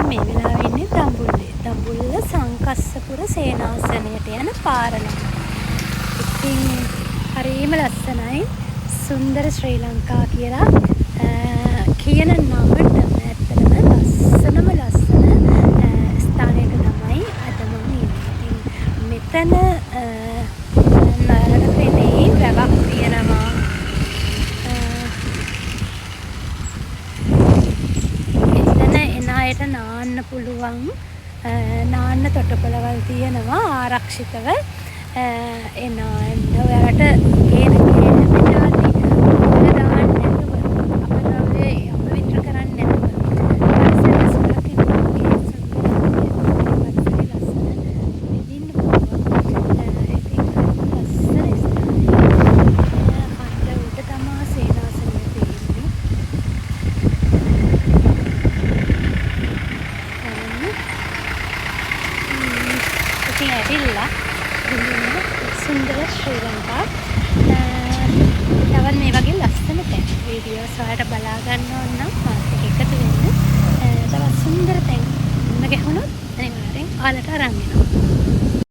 මේ වෙලාවේ ඉන්නේ දඹුල්ලේ. දඹුල්ල සංකස්සපුර සේනාසනයට යන පාර ළඟ. ඉතින් හරිම ලස්සනයි. සුන්දර ශ්‍රී ලංකා කියලා කියන නමටම ඇත්තටම ලස්සනම ලස්සන ස්ථානයක තමයි අද මම ඉන්නේ. ඉතින් මෙතන ඔයාලට පෙනෙයි වැවක් තියෙනවා. එතන එන අයට නාන්න පුළුවන්. නාන්න තොටුපළවල් තියෙනවා ආරක්ෂිතව. ඒ නාන්න ඔයාලට ගේන කෑම ජාති ඔයාලා දාන්න නැතුව, අපද්‍රව්‍ය අපවිත්‍ර කරන්නේ නැතුව පරිසරය සුරකින්න වගේ සුන්දරත්වය පරිසරය ලස්සන විඳින්න පුළුවන්. ඉතින් හරිම ලස්සන ස්ථානයක්. කන්ද උඩ තමා සේනාසනය තියෙන්නේ. බලන්න. ඉතින් ඇවිල්ලා විඳින්න සුන්දර ශ්‍රී ලංකා. තවත් මේ වගේ ලස්සන තැන් වීඩියෝස් ඔයාලට බලා ගන්න ඕන නම් මාත් එක්ක එකතු වෙන්න. තවත් සුන්දර තැන් මුණ ගැහුණොත් අනිවාර්යෙන් ඔයාලට අරන් එනවා.